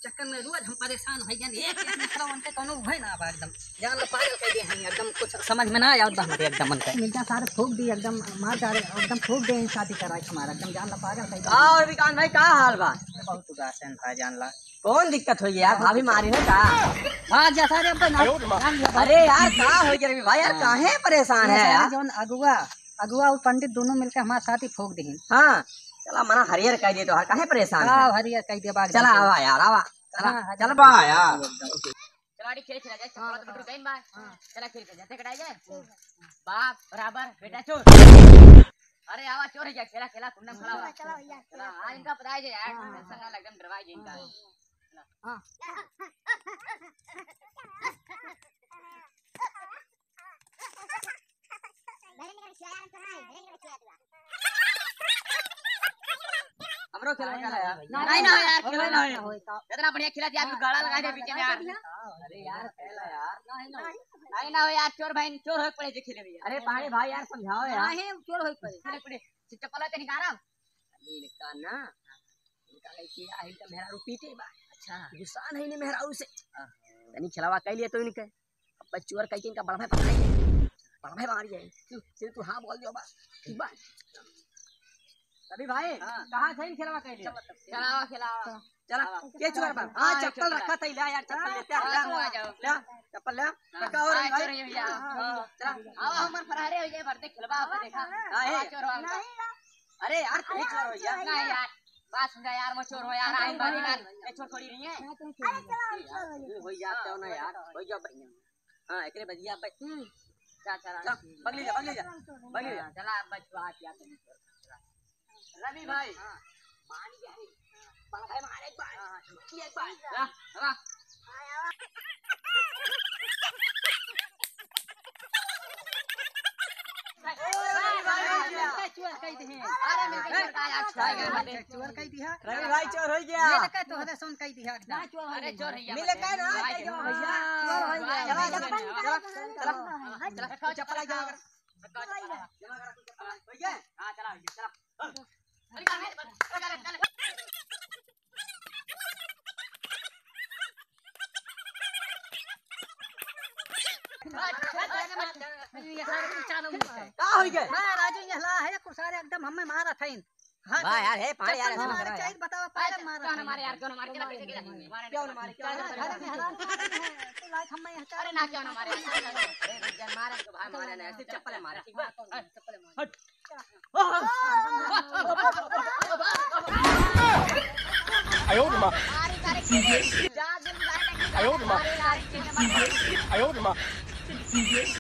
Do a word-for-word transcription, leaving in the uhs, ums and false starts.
चक्कर में रोज हम परेशान होइ गए। एक, एक दूसरा उनके कौनो उभे ना बा एकदम। जान ला पागल कइ दे हैं एकदम, कुछ समझ में ना आवत बा हमरे एकदम उनके। मिर्जा सारे फूँक दी एकदम, मार डारे एकदम, फूँक दे शादी कराए हमारा एकदम, जान ला पागल कइ दे। और विकास भाई का हाल बा? बहुत उदास है भाई, जान ला। कौन दिक्कत होइ गया? भाभी मारी है का? हाँ, जैसा रे अपन। अरे यार, का होइ गया रे भाई? यार, हाँ। काहे परेशान है यार? जौन अगुआ, अगुआ और पंडित दोनों मिलके हमारे साथ ही फूँक दिहिन। हाँ, चला मना हरियर कइ दे तो, काहे परेशान है? हाँ, हरियर कइ दे बाग चला जाके। आवा यार, आवा। चला, हाँ, हाँ, चल बा यार। चला, आड़ी खेल खेला जाए, चप्पल तो बिटुर गइन बा। हाँ। चला खेल खेला जाए, कटाई जाए। बाप बराबर बेटा चोर। अरे आवा, चोर है क्या? खेला, खेला, कुंडम खड़ा हुआ। चला, चला भैया, चला, खेला। आज इनका पता है जे यार, हाँ, हाँ, टेंशन ना लगदम डरवाई जे इनका। हाँ। हाँ। हमरो खेलवा का है यार। नहीं, नहीं, नहीं यार, खेलवा ना होई। इतना बढ़िया खेला थी, आप गाड़ा लगा दे बीच में यार। अरे यार, खेला यार। नहीं, नहीं। नहीं ना हो यार, चोर भाई, चोर होइ पड़े जे खेले भैया। अरे पहाड़ी भाई यार, समझाओ यार। नहीं, चोर होइ पड़े। खेले पड़े। चप्पल तो निकाल। इनका ना, इनका लइके आ, इनका मेहरारू पीटे बा। अच्छा। गुस्सा नहीं, नहीं मेहरारू से। हाँ। तनी खेलवा कइ लिए तो इनके। अब चोर कइ के इनका बड़ा भाई पकड़ाई। बड़ा भाई मारी है। तू, सिर्फ तू हाँ बोल दियो बस। ठीक बा? रवि भाई, हाँ। कहाँ से खेलवा कइ लिए? खेलावा, खेलावा। चला, के चोर बा? हाँ, हाँ, चप्पल चोर बा। रखा था, ले यार, चप्पल लेते हैं, हाँ, ले। आ जाओ। ले, चप्पल ले। हाँ, का हो रहा है भाई? चोर हो गया। हाँ, चला। आओ, हमार फरहारे हो जाए, भरते खेलवा, आप देखा। हाँ, हाँ, हे। चोर हो गया। अरे यार, तू ही चोर हो गया। नहीं यार, बात सुन जा यार, मैं चोर हो यार, आई बात यार, ये चोर थोड़ी नहीं है। अरे चलो, हम चोर हो गए। हो जा, क्यों ना यार, हो जा भाई। हाँ, एकरे बजिया भाई। हम्म। चल, चल, चल, बगली जा, बगली जा, बगली जा। हाँ, चला, अब बचवा क्या तुम। रवि भाई। हाँ। मान गया रे। बड़ा भाई मार एक बार। हाँ, हाँ, चल। ये एक बार। ला, ला। चोर कइ दिहे। अरे, मिलके चोर का यार, छुआ गया। चोर कइ दिहा। रवि भाई चोर होइ गया। ये लगा तो हमें सोन कइ दिहा एकदम। अरे, चोर है, मिले का ना? भैया। चोर होइ गया। चला, चला, चला, चला, चप्पल आ, जमा कर। जमा कर, जमा कर, चप्पल आ। होइ गया? हाँ, चला, होइ गया, चला। का होइ गया? हाँ, राजू, ये हला है, कुछ सारे एकदम हमें मारा था इन। हाँ, वाह यार, हे, पानी यार, चप्पल ऐसा मारे, मत करो यार। चाहिए, बताओ, अरे, पहले मारा क्यों ना था। मारे यार, क्यों ना मारे? चला, चला, चला। क्यों ना मारे? चला, चला, चला। अरे, ना, क्यों ना मारे? अरे, ना, क्यों ना मारे? अरे, रुक जा, मारे तो भाई, मारे ना, ऐसे चप्पल मारे, ठीक बा? हट।